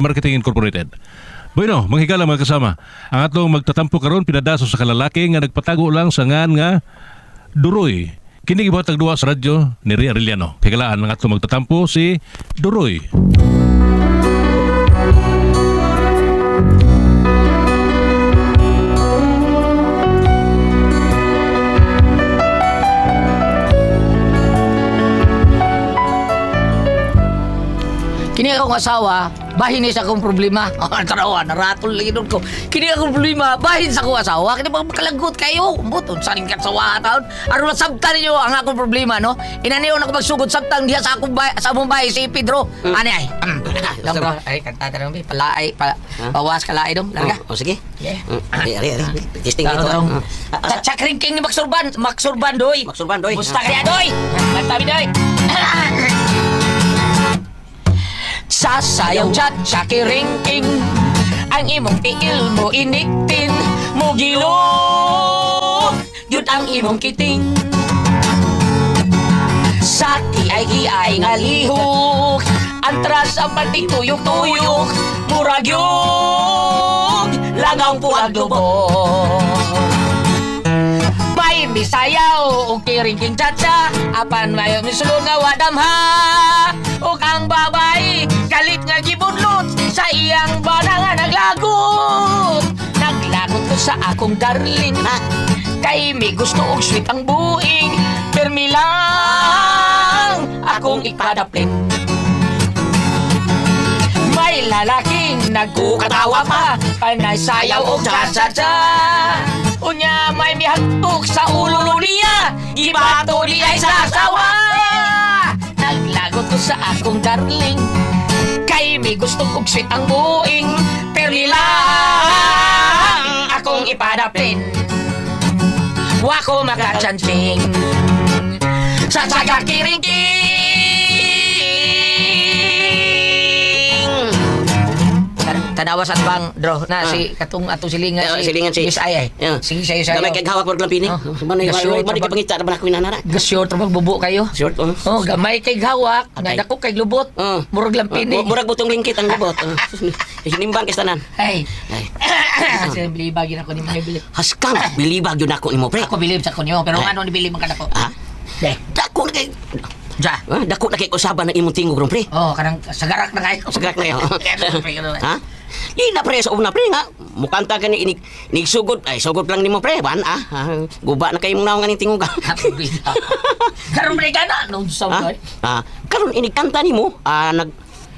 Marketing Incorporated. Bueno, mga higala, mga kasama, ang atong magtatampo karon pinadaso sa kalalaki nga nagpatago lang sa ngan nga Duroy. Kini gibuhat duwa sa radyo ni Ria Arellano. Higalaan ang atong magtatampo, si Duroy. Kini akong asawa, bahin ni sa akong problema. Oh, tarawa, naratol lagi doon ko. Kini akong problema, bahin sa akong asawa. Kini pag makalagot kayo, buton sa ning katsawa taon. Aron masabtan ninyo ang akong problema, no? Inaniyon ako magsugod sabtang diha sa akong bay, sa among bahay si Pedro. Ani ay. Dong, bro, ay kanta ta dong, palaay, pa, pawas kalaay dong, larga. Oh, sige. Yeah. Ari, ari, ari. Testing ito. Dong. Ah. Ah, Chakring king ni Maksurban, Maksurban doy. Maksurban, doy. Musta kaya doy? Kanta mi doy. Sasayaw chat chakiringking ang imong tiil mo iniktin mo gilok yun ang imong kiting sa ay nga lihok antras ang pantig tuyok-tuyok murag yun langaw puag lubok. May misayaw o kiringking tsatsa apan may misulong nga wadamha ug ang babae galit nga gibudlot sa iyang bana nga naglagot. Naglagot ko sa akong darling kay may gusto og sweet ang buing permi lang akong ipadaplit. May lalaking nagkukatawa pa panay sayaw og cha-cha-cha. Unya may mihagtok sa ulo niya, gibato niya ay sa asawa. Naglagot ko sa akong darling kay may gusto og sweet ang buing permi lang akong ipadapin. Wa ko makachansing sa saga kiringking. Tanawa sa bang draw na si katong atong silingan. Eh, silingan si Yes, ay ay. Yeah. Sige, sayo sayo. Gamay kay hawak mo lampini. Oh. Manay Gasyor, manay trabag- pangita na ba ako inanara. Gasyor trabag bubo kayo. Short oh. Oh, gamay kay hawak, nga Okay. dako kay lubot. Oh. Murag lampini. Murag butong lingkit ang lubot. Oh. Sinimbang kay tanan. Ay. Ay. Kasi bilibagin ako ni mga bilib. Haskang bilibag yun ako nimo, pre. Ako bilib sa kunyo, pero Ay. ano ni bilib man kanako? Ha? Eh, Dako na kay ja. Ah, dako na kay usaban ng imong tingog ron, pre. Oh, kanang sagarak na kayo. Sagarak na kayo. Ha? Ha? Di na pre sa una, pre, nga. Mukanta ka ni inig, inig sugod ay sugod lang nimo, pre. Ban ah. Ah, guba na kay imong naong aning tingog. Karon pre ka na nung sa Ha? Ah, karon inig kanta nimo, ah,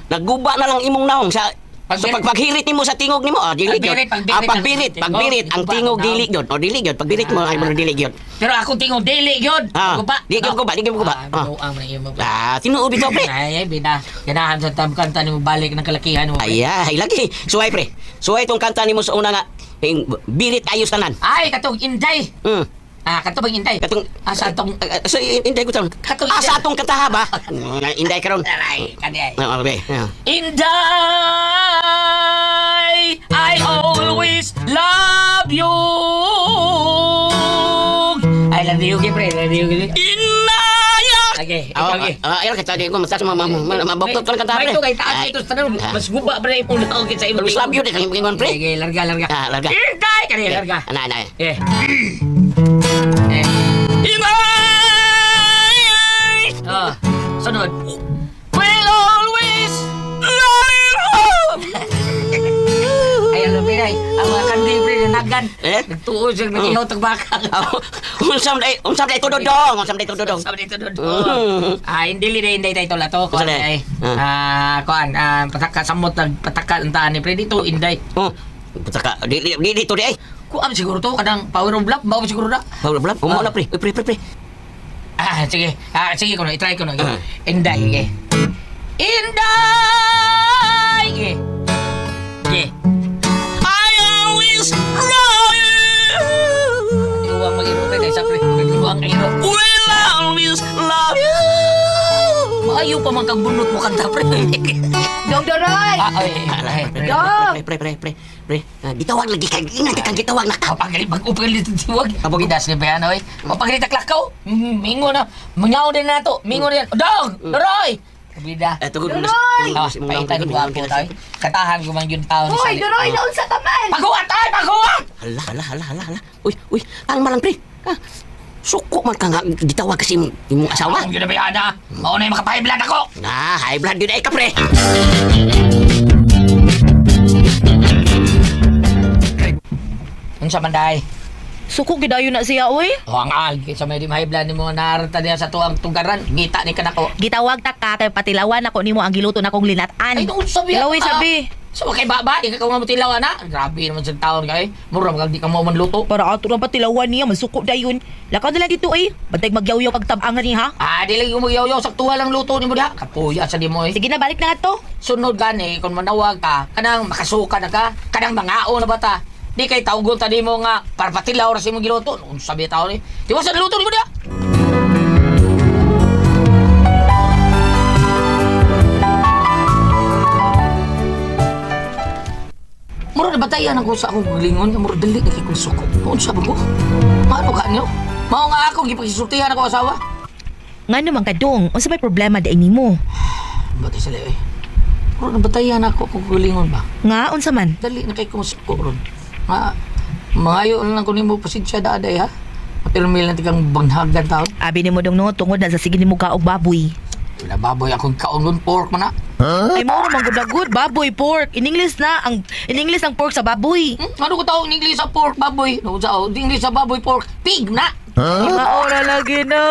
nagguba na lang imong naong sa Pagbirit. Sa pagpaghirit nimo sa tingog nimo, ah, dili gyud. Pagbirit, pagbirit Ah, pagbirit, ang pagbirit tingog. ang tingog Guba ang dili gyud. O dili gyud, pagbirit mo ay mo dili gyud. Pero akong tingog dili gyud. Ah, Guba. di gyud guba, di gyud guba. Ah, Ah. binuang na imo. Ah, tinuod bitaw, pre. Ay, ay, bina. Ganahan sa tam kanta nimo balik ng kalakihan mo. Pre. Ay, ay, lagi. Suway, pre. Suway tong kanta nimo sa una nga birit ayos tanan. Ay, katong Inday. Ah, katong bang Inday? Katong Ah, sa atong Ah, so inday ko taon. Katong Ah, inday. sa atong kantaha ba? Inday karon. Aray, kani ay. Ah, okay. Ah. Inday, I always love you. I love you, pre. I love you. Inaya! Okay, Ah, ikaw, okay. ah, ayun kita di ko masas mabuktot ko lang kanta, pre. May ito kay taas Ay. ito sa tanan. Ah. Mas guba pre imong naog sa imong. Always love you di kang ingon, pre. Okay, larga, larga. Ah, larga. Inday, kani larga. Ana, ana. Eh. Eh. Inay! Ah, sunod. Will always love you. Ay, alam mo, ay, ang mga kandi, pre, nanagan. Eh? Nagtuo siya, nag-ihaw tagbaka. Unsam day tudodong, unsam day tudodong. Sabi dito doon. Ah, hindi li hindi tayo lato. Kuan Unsa day? ay. Ah, kuan, ah, pataka samot nag pataka ang taan ni pre dito inday. Oh, pataka di di di dito di ay. Kuan siguro to kanang power of love ba siguro na. Power of love. Umo Ah. na, pre. Uy, pre, pre, pre. Ah, sige. Ah, sige ko no, i-try ko no. Ah. Inday, sige. Inday! Sige. Sige. I always love you. Iuwang mag-iro pre kaysa pre. Iuwang iro. Will always love you. Maayo pa man kang bunot mo kanta pre. Dong Doroy! Ah, ay, ay, ay, pre. Dong! Pre, pre, pre, pre, pre. Ah, gitawag lagi kay ingat kang gitawag na ka. Papagali, mag-upagali dito tiwag. Abog. Bidas ni Bayan, oy. Papagali taklakaw. Mingo na. Mingaw din na to. Mingo na yan. Dong! Doroy! Bida. Eh, tugod mo na. Duroy! Ah, paitan ni gwapo tay. Katahan ko man yun taon ni Hoy, Sally. Duroy, naunsa ka man? Paghuwat ay, paghuwat! Hala, hala, hala, hala, hala. Uy, uy, kalma lang, pre. Ha? Suko man ka nga, gitawag kasi imong asawa. Akong ginabayana. Mao na yung makapahiblan ako. Na, high blood yun ay ka, pre. Unsa man day? Suko gidayon na siya oy. O ang al, sa may di mahiblan nimo naarta diya sa tuang tunggaran. Ngita ni kanako. Gitawag ta ka kay patilawan ako nimo ang giluto na kong linat-an. Ay, unsa biya? Laway sabi. So kay baba, di ka nga motilaw ana. Grabe naman sa taon kay. Mura mag di ka mo manluto. Para ato lang patilawan niya masuko dayon. Lakaw na lang dito eh. Bantay magyawyaw pagtab-angan ni ha. Ah, di lagi kumagyaw-yaw saktuha lang luto nimo diha. Kapuya sa di mo eh. Sige na balik na to. Sunod gani kung manawag ka, kanang makasuka na ka, kanang mangao na bata. Di kay tawgon ta nimo nga para patilaw ra sa imong giluto. Unsa biya taon eh. Tiwasan luto nimo diha. Mura na batayan ako sa akong galingon, mura dali na kay kong suko. Unsa ba ko? Maano ka niyo? Mao nga ako gipakisultihan ako asawa. Ngano man kadong, unsa may problema di nimo? Batay sila eh. Mura na batayan ako akong galingon ba? Nga unsa man? Dali na kay kumusuko ron. Nga, mangayo na lang ko nimo pasensya daaday ha. Mapirmil na tigang banghagan taon. Abi nimo dong no tungod na sa sige nimo kaog baboy. Wala baboy akong kaon pork man na. Ay mo man gud na good baboy pork. In English na ang in English ang pork sa baboy. Ano ko tawag in English sa pork baboy? No, sa oh, English sa baboy pork. Pig na. Huh? Ora lagi na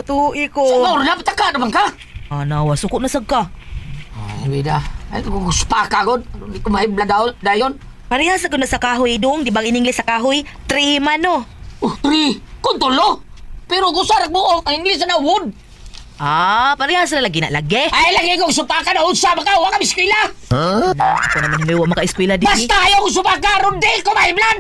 tuhi ko. Sa na pataka naman ka. Ah, nawa suko na sad ka. Ay, bida. Ay, kung spaka god. Hindi ko mahibla daw, dayon. Parehas ako na sa kahoy dong, di bang in English sa kahoy? Tree man no. Oh, tree. Kuntolo. Pero gusar buok ang English na wood. Ah, parehas na lagi na lagi. Ay, lagi kong supaka na unsa ba ka? Wa ka eskwela. Ako naman hindi wa maka-eskwela di. Basta ayaw kong supaka, ron di ko mahiblan.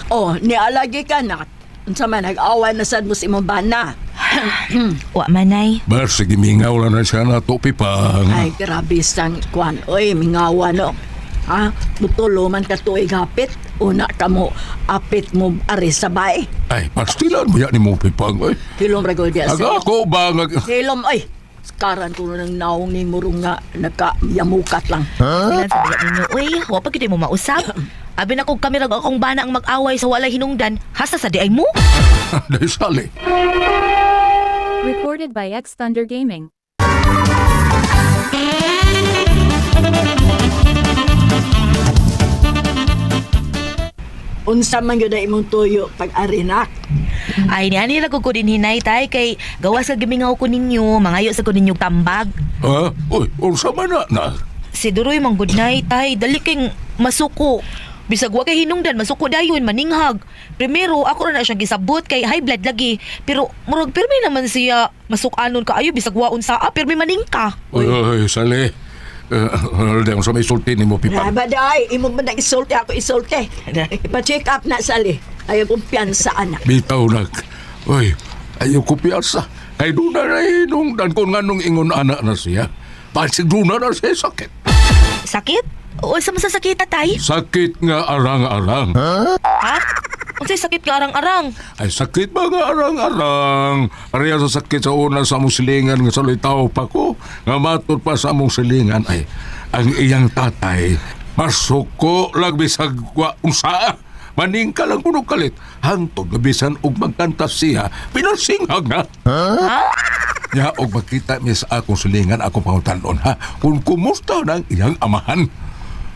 Oh, nialagi ka na. Unsa man nag-away na sad mo sa imong bana. Wa manay. Bar, sige, mingaw lang na siya na to, Pipang. Ay, grabe sang kwan. Oy, mingawa no. Ha? Butulo man ka tuig hapit. Una ka mo, apit mo ari sa bae. Ay, pastilan mo yan ni mo, Pipang. Ay, Hilom ra gud aga siya. ako ba nga... Hilom ay. Karan ko nang naong ni murong nga nagkayamukat lang. Ilan sa bayat ninyo? Uy, wa pa gyud mo mausab. Abi na kog kami rag akong bana ang mag-away sa walay hinungdan, hasta sa diay mo. Dahil sali. Recorded by X Thunder Gaming. Unsa man gyud ang imong tuyo pag arinak. Ay, niani ra ko din hinay tay kay gawas ka gimingaw ko ninyo, mangayo sa ko ninyo tambag. Ha? Uy, unsa man na na. Si Duroy mang good night tay, dali king masuko. Bisag wa kay hinungdan, masuko dayon maninghag. Primero ako ra na siyang gisabot kay high blood lagi. Pero murag pirmi naman siya masukanon kaayo bisag wa unsa ah, pirmi maningka. Uy, uy, sali. Uh, unsa may sulti ni mo, Pipang. Grabe day, imo man nang isulti ako isulti. Ipa-check up na sali. Ayaw kumpiyansa anak. Bitaw na. Uy, ayaw ko piyasa. Kay doon na hinungdan kung nganong ingon anak na siya. Pasig doon na na siya sakit. Sakit? O sa masasakita tay? Sakit nga arang-arang. Ha? Unsay sakit nga arang-arang? Ay sakit ba nga arang-arang? Pareha sa sakit sa una sa among silingan nga sa litaw pa ko. Nga matod pa sa among silingan ay ang iyang tatay masuko lang bisag wa unsa. Maningka lang kuno kalit. Hangtod nga bisan og magkanta siya, pinasinghag na. Ha? Nya og makita mi sa akong silingan akong pangutanon ha. Kung kumusta nang iyang amahan.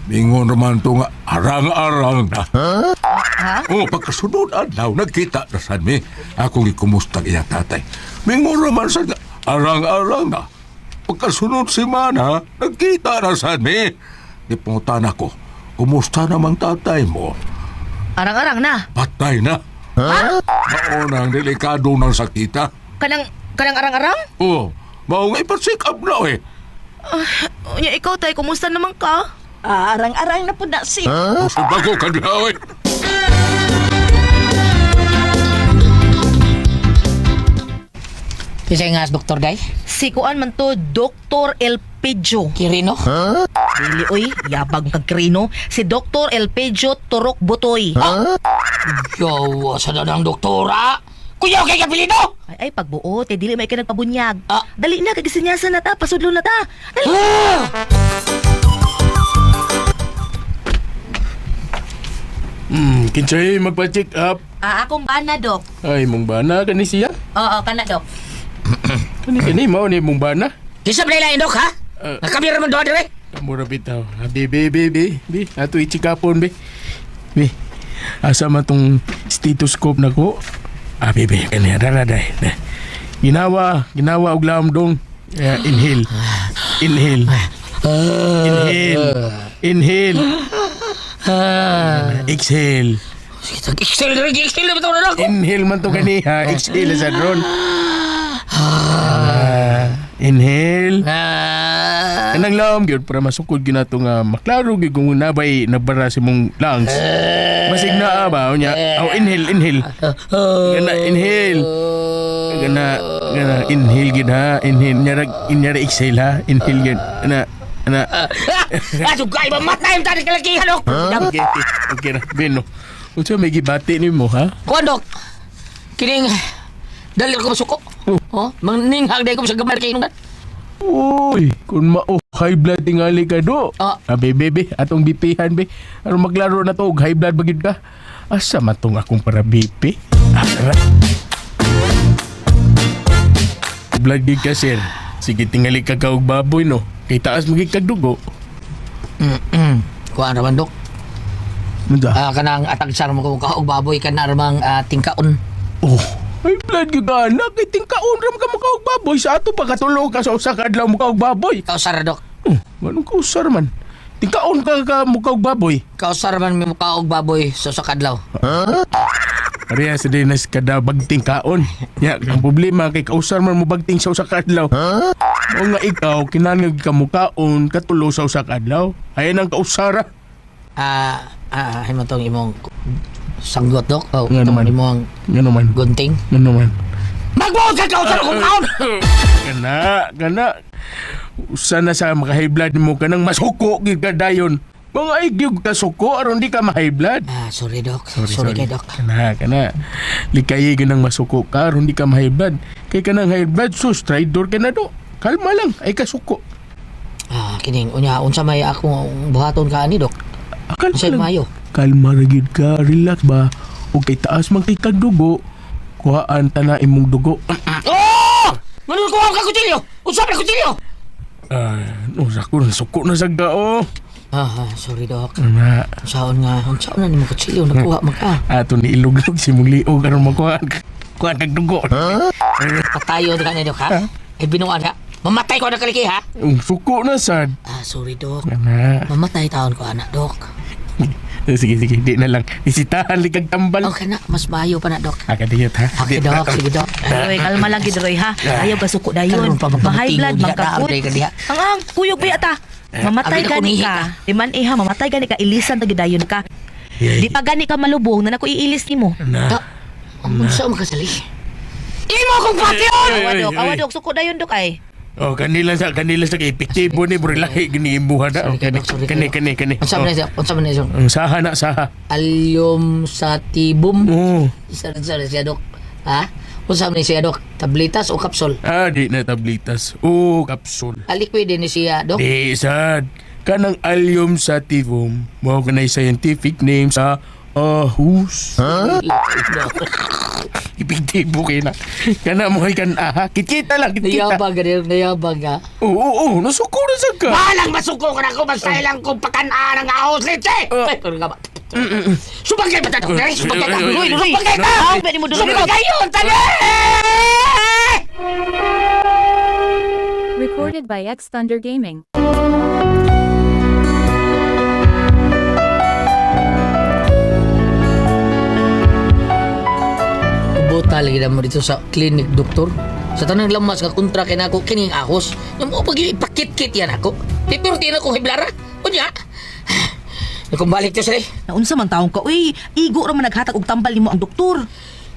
Mingon naman to nga arang-arang na. Ha? Oh, pagkasunod adlaw nagkita na sad mi. Akong gikumusta ang iyang tatay. Mingon naman sad nga arang-arang na. Pagkasunod semana nagkita na sad mi. Di pangutan ako, kumusta namang tatay mo? Arang-arang na. Patay na. Ha? Maunang delikado ng sakita. Kanang kanang arang-arang? Oh, mao nga ipa-check up na eh. Unya ikaw tay, kumusta naman ka? Ah, arang-arang na po na siya. Huh? Bago ka diha, eh. Kinsa nga doktor day? Si kuan man to, Dr. Elpedio. Kirino? Dili oy, yabag kag Krino. Si Dr. Elpedio Turok Butoy. Yawa sa danang doktora. Kuya, kay kapilido! Ay, ay pagbuot, eh, dili may ka nagpabunyag. Ah. Dali na, kagisinyasan na ta, pasudlo na ta. Dali. Ah! Kinsay magpa-check up. Ah, akong bana, Dok. Ay, mong bana kani siya. Oo, kana, Dok. Kani kani mao ni mong bana. Kinsa ba lain dok ha? Ah. Nakamira man doon dire. Mura bitaw. Ah, Bi bi bi bi bi. Ato i-check upon bi. Bi. Asa man tong stethoscope nako? Ah, bi bi kani dara dai. Ginawa, ginawa og laom dong. Inhale. Inhale. Inhale. Inhale. Exhale. Excel dire, excel na bitaw na ako. Inhale man to kaniha, exhale sa drone. Ah, inhale. Ah. Kanang laom gyud para masukod gyud nato nga maklaro gyud kung nabay nabara sa imong lungs. Basig naa ba unya? Oh, inhale, inhale. Kana inhale. Kana kana inhale gyud ha, inhale nyara nyara exhale ha, inhale gyud. Ana ana. Ah, sugay ba matay ang tani kalakihan dok. Okay, okay, okay ra. Bino. Unsa may gibati nimo ha? Kuan dok. Kining dali ko masuko. Oh, manginghag day ko sa gamay kay nungan. Uy, kung mao high blood tingali ka do. Ah. Abe, bebe, atong BP-han be. Aron maglaro na to og high blood ba gyud ka? Asa man tong akong para BP? Ah, tara. Blood gyud ka sir. Sige tingali ka ka og baboy no. Kay taas magig kag dugo. Kuan ra man dok. Munda. Ah, kanang atagsar mo kung kaog baboy kana ramang tingkaon. Oh, high blood gyud ka anak. Kay tingkaon ram ka makaog baboy sa ato pa katulo ka sa usa ka adlaw makaog baboy. Kausar dok. Oh, ganun ka usar man. Tingkaon ka ka mukaog baboy. Kausar man mi mukaog baboy sa usa ka adlaw. Pareha sa din nas kada bagting kaon. Ya, ang problema kay kausar man mo bagting sa usa ka adlaw. O nga ikaw kinahanglan ka mukaon katulo sa usa ka adlaw. Ayan ang kausara. Ah, ah, himo tong imong sanggot dok. Oh, Nga tong naman. imong Ngano man? gunting. Ngano man? Magbuot ka kausar kong kaon. Kana, kana. Usa na sa maka-high blood mo kanang masuko gid ka dayon. Mga ay gyud ka suko aron di ka ma-high blood. Ah, sorry dok. Sorry, kay dok. Kana, kana. Likayi ganang masuko ka aron di ka ma-high blood. Kay kanang high blood sus traitor ka na do. Kalma lang, ay kasuko. Ah, kining unya unsa may akong buhaton ka ani dok? Ah, kalma Unsay lang. mayo? Kalma ra gyud ka, relax ba. Ug kay taas man kay kag dugo, kuhaan ta na imong dugo. Oh! Manul ko ka kutsilyo. Unsa man kutsilyo? Ah, no sako na suko na sa gao. Ah, ah, sorry dok. Na, Unsaon nga, unsaon na nimo kutsilyo nakuha man ka. ato ni iluglog si mong liog aron makuhaan kuhaan kag dugo. Patayo ka ni dok ha. Ay binuan ka. Mamatay ko na kaliki ha. Ang suko na sad. Ah, sorry dok. Na. Mamatay taon ko anak dok. Sige sige, di na lang. Isitahan li kag tambal. Okay na, mas mayo pa na dok. Ah, kadiyot ha. Okay dok, sige dok. Roy, kalma lang gid Roy ha. Ayaw ka suko dayon. Karon pa magpamtingog Ma-high blood diha, man ka. daam, day ka diha. Ang ang kuyog ba ta? Mamatay Abi na gani kunihi ka. Di man iha, mamatay gani ka ilisan ta gidayon ka. Di pa gani ka malubong na nako iilis nimo. Na. Dok, unsa man kasali? Imo kong patyon! Awa Ay, dok, ay, awa ay. dok, suko dayon dok ay. Oh, kanila sa kay epektibo ni bro lahi gini imuha na. Sorry kay dok, sorry Kani kay kani kani. Unsa man siya? Unsa man siya? Ang saha na saha. Alyum sa tibum. Oh. Isa na siya dok. Ha? Unsa man siya dok? Tabletas o kapsul? Ah, di na tablitas. Oh, kapsul. Ah, liquid din ni siya dok. Di sad. Kanang allium sativum. Mao kanay scientific name sa ahus. Epektibo kay na. Kana mo kay kan aha. Kikita lang, kikita. Nayabag ka nayabag ka. Oo, oo, oo, nasuko na sad ka. Balang masuko ka na ako, basta ilang kong pakanaan ang ahos leche! Ay, pero nga ba? Subagay ba tayo? Subagay ka! Roy, Roy. Subagay ka! Ang ba nimo Roy? Subagay yun! Tali! Recorded by X Thunder Gaming. Kubuta lagi na mo dito sa clinic, doktor. Sa tanang lamas nga kontra kay nako kining ahos. Yung mo pag ipakitkit yan ako. Di pero di na ko hiblara. Unya. Kung balik to sila. Naunsa man taong ka, uy, igo ra man naghatag og tambal nimo ang doktor.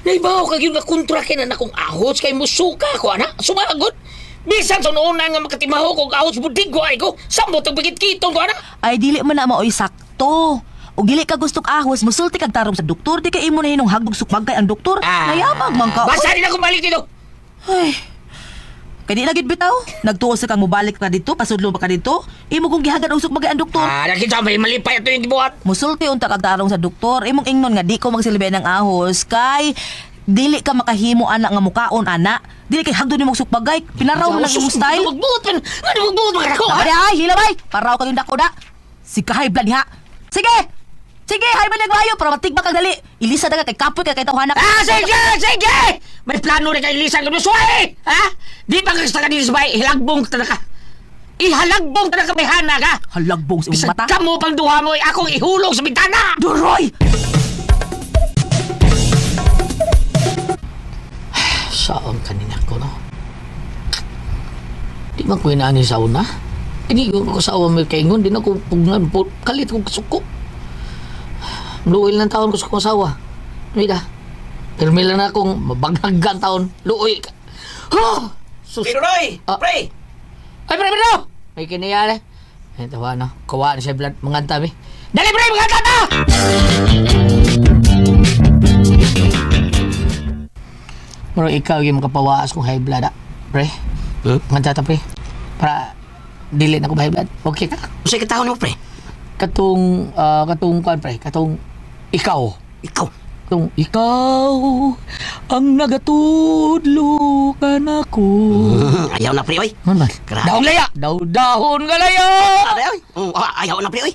Naibaw kag yung nakontra kay na akong ahos kay musuka ko ana. Sumagod. Bisan sa noona nga makatimaho kog ahos budig ko ay ko. Samot ang bigit-kitong ko ana. Ay dili man na maoy sakto. O dili ka gustong ahos, musulti kag tarong sa doktor, di kay imo na hinong hagdog sukbag kay ang doktor. Nayabag man ka. Basta di na akong balik dito. Ay. Kay di na gid bitaw. Nagtuo sa kang mobalik ka dito, pasudlo pa ka dito. Imo kong gihagan og sukbag kay ang doktor. Ah, nakita may malipay ato yung gibuhat. Musulti unta kag tarong sa doktor, imong ingnon nga di ko magsilbi ng ahos kay dili ka makahimo ana nga mukaon ana. Dili kay hagdo nimo sukbagay. Pinaraw mo lang imong style. Magbuot man. Ano magbuot man ako? Ay, ay, hilabay! Paraw kayong dako da. Sige, high blood ha. Sige! Sige, high blood nagbayo para matigba kag dali. Ilisa daga kay kapoy kay kay tawhana. Ah, sige, sige! May plano rin kay Lisa ng suway! Ha? Di pa kasta ka dito sa bahay, hilagbong ta na ka. Ihalagbong ta na ka may hana ka. Halagbong sa imong Bisag mata. kamo pang duha mo, akong ihulog sa bintana! Duroy! Saan kanina ko, no? Di man ko inaani sa una. Hindi ko ko sa awa may kaingon, di na ko pugnan, kalit ko kasuko. Luoy lang taon ko sa kong asawa. Mira, pero may lang na akong mabanghaggan taon. Luoy ka. Oh! Sus. Piroy! Ah. Pre! Ay, pre, pre, no! May kinayari. Ay, tawa na. Kawa na siya, blood. Mga tabi. Dali, pre! Mga tata! Murag ikaw yung makapawaas kong high blood, ah. Pre. Hmm? Mga tata, pre. Para dili na ko high blood. Okay ka? Unsay katahon mo, pre? Katong, katong, kwan, pre. Katong, ikaw. Ikaw. Katong, ikaw ang nagatudlo ka na ko. Ayaw na, pre, oy. Man man. Grabe. Daong laya! Daw dahon nga laya! Aray, oy. Ayaw na, pre, oy.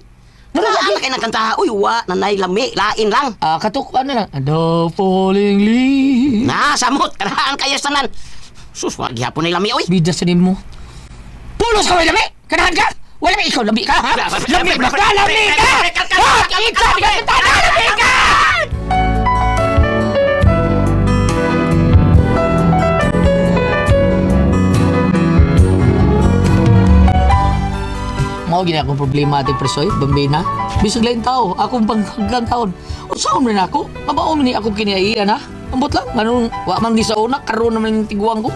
Wala ka kay nagkanta. Uy, wa, nanay lami, lain lang. Ah, katok ano lang. The falling leaves. Na, samot, kanahan kayo tanan. Sus, wa gihapon na lami, oy. Bida sa nimo. Pulos ka may lami! Kanahan ka! Wala may ikaw, lami ka, ha? Lami ba ka? Lami ka! Ha? Ikaw, ka! Lami ka! Mao gini akong problema ate Presoy, bambina. Bisag lain tao, akong panghaggang taon. Unsaon man ako? Mabaon ni ako kiniaiyan ha. Ambot lang, anong wa man di sa una, karon naman yung tiguang ko.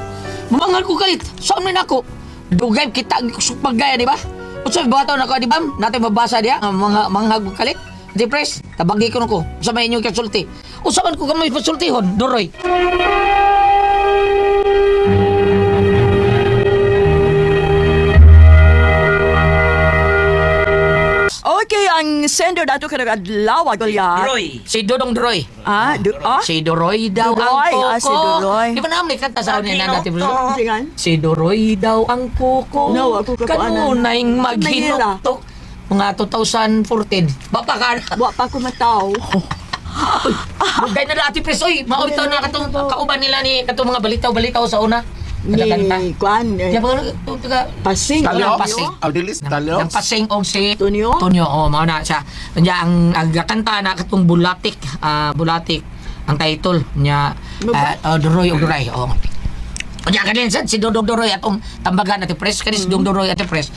Mamangal ko kalit, saan man ako? Dugay kita pagaya, di ba? Unsa may buhaton ako, di ba? Natin mabasa diya, ang mga manghag kalit. Di pres, tabagi ko nako. Unsa may inyong kasulti? Unsa man ko gamay pasultihon, Duroy? Okay, ang sender dato kanang adlaw Goliath. Roy. Si Dodong Duroy. Ah, du ah? Si Duroy daw Duroy, ang koko. ah, si Duroy. Di ba naman kanta sa niya na natin? Singan? Si Duroy daw ang kuko. No, ako kakuanan. Kanunay maghinuktok. Mga 2014. Bapa ka na. Wa pa ko mataw. Bugay na dati pres. Oy, maulitaw na katong kauban nila ni katong mga balitaw-balitaw sa una. Nagakanta. Ni kuan eh, Di ba taga Pasing. Talyo? Pasing. Audilis, talyo. Nang pasing og si Tonyo? Tonyo, oh, mao na siya. Nya ang kanta na katong Bulatik, Bulatik ang title niya oh, Duroy og Duray. Oh. Unya kanin sad si Dodong Duroy atong tambagan ati pres kani si Dodong Duroy ati pres.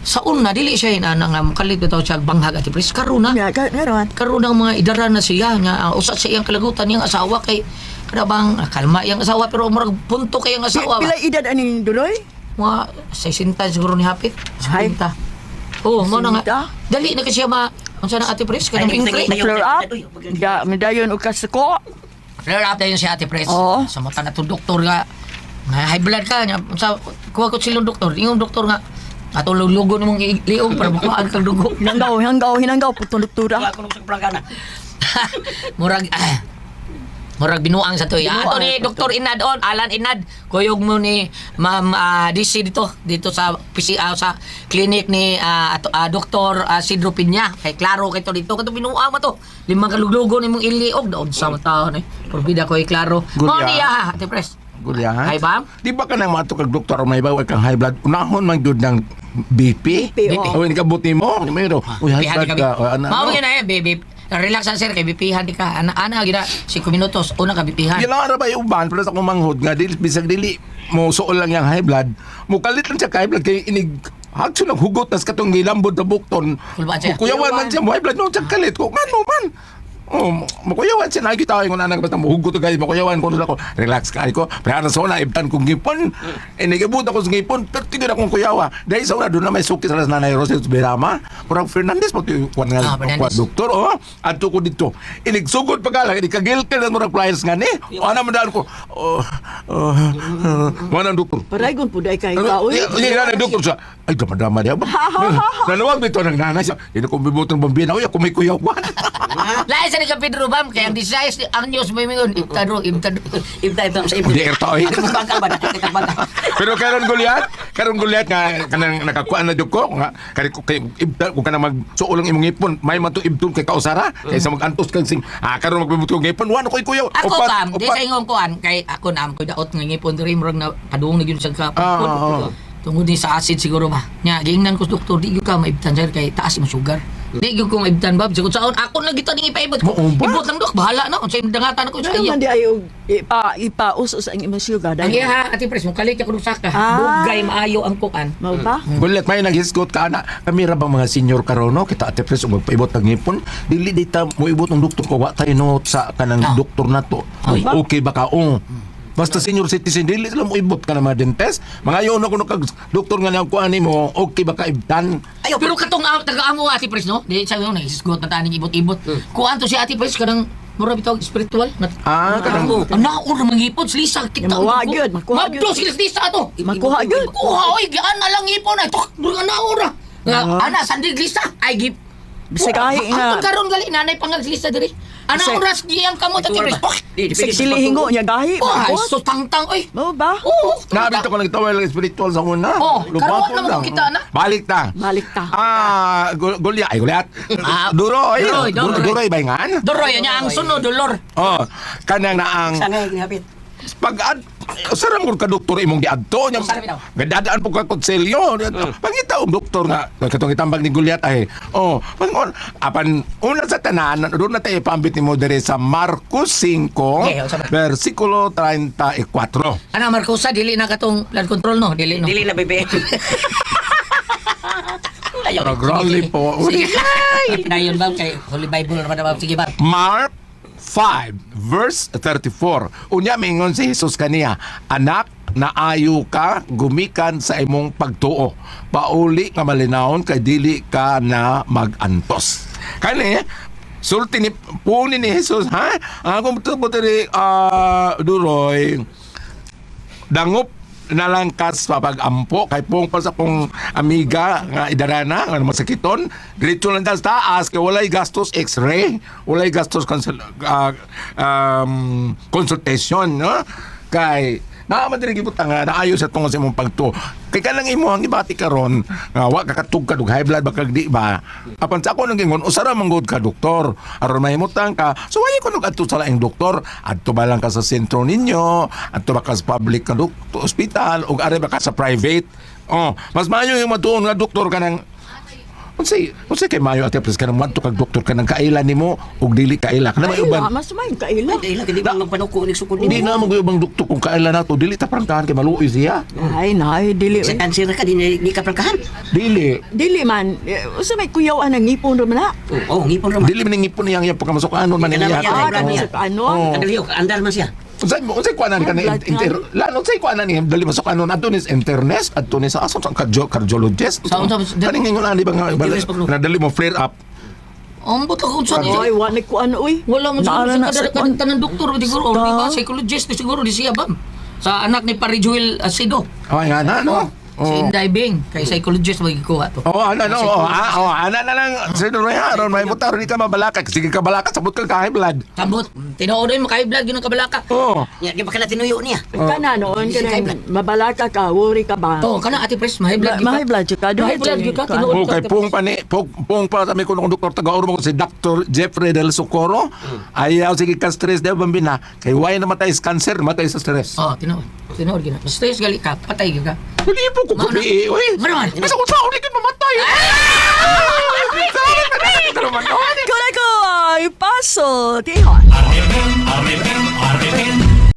Sa una dili siya inana nga mukalit bitaw siya banghag ati pres karon na. Ya, ka ngaron. Karon ang mga idara na siya nga usa sa iyang kalagutan niyang asawa kay kada bang kalma iyang asawa pero murag punto kay ang asawa. ba? Pila edad aning Duroy? Mga 60 siguro ni Hapit. Ay. 60. Oo, mo na nga. 60? Dali na kasi siya ma... Unsa na Ate Pres? Kanang pink Ay, Flare up. Da, medayon og kasuko. Flare up na yun si Ate Pres. Oo. Sa mata na itong doktor nga. Nga high blood ka. Nga, sa, kuha ko silang doktor. Ingong doktor nga. Ato lulugo nimong liog para makuhaan kang dugo. Hinanggaw, hinanggaw, hinanggaw putong doktora. Wa ko nung sa prangkana. Murag murag binuang sa tuya. Binuang Ato ni Dr. Inad on, Alan Inad. Kuyog mo ni Ma'am DC dito sa PC sa clinic ni ato, Dr. Sidro Pinya. Kay klaro kay to dito kato binuang mo to. Limang kaluglugo nimong iliog daod sa taon eh. Porbida ko klaro. Mo Gulya. niya Ate Pres. Gulyahan. Ay, bam? Di ba ka nang mato kag doktor may bawa kang high blood? Unahon man gyud ng BP. BP, oo. O kabuti mo. Pero, uy, high Bipihan blood ka. ka. O, ano, Mao ano. gyud na eh, baby. Relax ang sir kay bipihan di ka. Ana ana gid 5 minutos una ka bipihan. Yan lang ara ba yung uban pero sa akong manghod nga dili bisag dili mo suol lang yang high blood. Mo kalit lang siya ka high blood kay inig Hagso naghugot tas katong gilambod na bukton. Kulbaan siya. Kuyawan man siya mo high blood no siya kalit ko ngano man. Oh, makuyawan siya nakikita ko na basta muhugot guys, makuyawan ko nila ko. Relax ka ko. Pero sa una ibtan kong ngipon. Eh nagibut ako sa ngipon, pero tigil akong kuyawa. Dahil sa una doon na may suki sa Nanay Rosel Berama. Murag Fernandez mo kuan nga Ah, Fernandez. kuan doktor oh. Adto ko dito. Inigsugod pa ka lang, inikagilkil ang murag pliers nga ni. O ana man daan ko. Oh, oh, oh, ang doktor. Paraygon po dai kay ka Ano? oy. Iya, iya, doktor siya. Ay, dama-dama niya. Nanawag dito ng nanay siya. Hindi ko bibutong bambina. Uy, ako may kuyawan. Lain sa ni ka Pedro Bam kay ang desires ang news may mingon ibtadro ibtadro. Ibta ibta sa ibta. Hindi, erta, oy. Bangka ba? Bangka. Pero karon Goliat nga kanang nakakuan na jud ko nga kay kay ibta kung kanang magsuol ang imong ngipon, may man to ibton kay kausara kaysa magantos kag sing karon magbibut ko ngipon, wa na koy kuyaw. Ako Upat, kam, di upat. sa ingong kuan kay ako na am ko daot nga ngipon diri murag na padung na gyud sa ka. Ah, ah. Tungod ni sa acid siguro ba. Nya giingnan ko sa doktor di gyud ka maibtan sir kay taas imong sugar. Di gyud ko maibtan bab siguro saon ako na gyud ning ipaibot. Mao ba? Ibot lang dok bahala na unsay dangatan ako sa Ano iya. man di ay og ipa ipausos ang imong sugar Ang dai. iya ati pres mo kalit ako sa ka. Ah. Dugay maayo ang kuan. Mao ba? Goliat may naghisgot ka ana. Kami ra bang mga senior karon no kita ate pres ug magpaibot ng ngipon. Dili dita moibot ang doktor ko wa tayo no sa kanang doktor nato. Okay ba ka? Oo. Basta senior citizen dili sila moibot ka na mga dentist. Mga ayo na kuno kag doktor nga nang kuan nimo, okay ba ka ibtan? Ayo, Pero katong taga-amo ati pres no, di sa ingon nagisgot na taning ibot-ibot. Kuan to si ati pres kanang mura bitaw spiritual. Ah, kanang Ang naur mangipon si Lisa kita. Mawa gyud, makuha gyud. Mabdo si Lisa to. Makuha gyud. Kuha oy gaan na lang ipon ay tok mura naur. Nga ana sandig Lisa ay gip. Bisag ay nga. Ang karon gali nanay pangag si Lisa diri. Ana Bisag- oras giyang kamot ati pres. Pak. Bisag dili hingo niya gahi. Oh, ay mabot. so tangtang oy. Mao ba? Oo. Nabito ko lang tawag lang spiritual sa una. Oh, Lubapon karon naman lang. ko kita na. Balik ta. Balik ta. Ah, Goliat, ay Goliat. Ah, Duroy. Duroy, Duroy. Duroy ba ngan? Doroy nya ang sunod dolor. Oh, kanang naang Sana ginapit. Pag ad sarang ko ka doktor imong giadto nya. Sarang bitaw. Gadadaan po ka konselyo. Pangita og doktor nga katong itambag ni Goliat ay. Oh, pangon apan una sa tanan doon na tayo ipambit nimo diri sa Marcos 5 Okay, oh, sama. versikulo 34. Ana Marcosa dili na katong blood control no, dili no. Dili na bebe. Ayaw. Pero grabe po. Sige. Dayon ba kay Holy Bible naman na ba? Sige ba. Mark 5 verse 34. Unya mingon si Jesus kaniya, anak naayo ka gumikan sa imong pagtuo. Pauli nga malinawon kay dili ka na magantos. Kani sulti ni puni ni Jesus ha? Ang akong tubo diri duroy dangop na lang kas papagampo kay pong pa sa kong amiga nga idarana nga masakiton diretso lang ta sa taas kay walay gastos x-ray, walay gastos consultation no kay naa man diri gibutang nga naayo sa tungod sa imong pagtuo kay kanang imo ang ibati karon nga wa ka katugkad og high blood ba kag di ba apan sa ako nang gingon usara man gud ka doktor aron mahimutang ka so why ko nag-adto sa laing doktor adto ba lang ka sa sentro ninyo adto ba ka sa public nga doktor ospital ug ari ba ka sa private oh mas maayo yung matuon nga doktor kanang unsay unsay kay maayo ate pres kanang moadto kag doktor kanang kaila nimo ug dili kaila kanang may Ay, uban mas may kaila. Dili dili ba magpanuko ni sukod Hindi na mo ubang doktor kung kaila nato dili ta prangkahan kay maluoy siya. Ay, nay, dili. Sa cancer ka di di ka prangkahan. Dili. Dili man. Eh, Usa may kuyaw ang ngipon ra man na. Oh, ngipon ra man. Dili man ngipon niyang iyang pagkamasukanon man niya. Ah, Ah, niya. sa ano? Oh. Kadali andal man siya. Unsay kuanan ka na Blood inter lano unsay kuanan niya dali masukanon adto ni internist adto ni sa aso sa cardiologist. Kaning ingon ani ba nga Interest pag- na dali mo flare up. Ambot ako kung saan. Ay, wa ni kuan oy. Wala mo siguro Naara sa na sa kuan. kada tanang doktor siguro or di ba psychologist siguro di siya ba. Sa anak ni Pare Joel Acedo. Ay nga na no. Si Inday Bing kay psychologist magikuha to. Oh, ana no, oh, oh, ana na lang. Sino ro aron may mutar di ka mabalaka. Sige ka balaka sabot ka high blood. Tambot. Tinuod ay maka blood yun ang kabalaka. Oh. Nya di ba kana tinuyo niya? Kana noon kanang mabalaka ka, worry ka ba? To kana ate pres mahay blood. Ma- mahay blood jud ka. Mahay blood jud ka tinuod. Oh, kay pong pa ni pong, pong pa kami kuno doktor taga Ormo si Dr. Jeffrey Del Socorro. Ayaw sige ka stress daw bambina. Kay why na matay sa cancer, matay sa stress. Oh, tinuod. Tinuod gyud. Stress gali ka, patay gyud ka. Hindi po ko gabi, oy. Mano man. Basta kung saan ulit mamatay. Kulang ko ay paso, tihon. Arriba,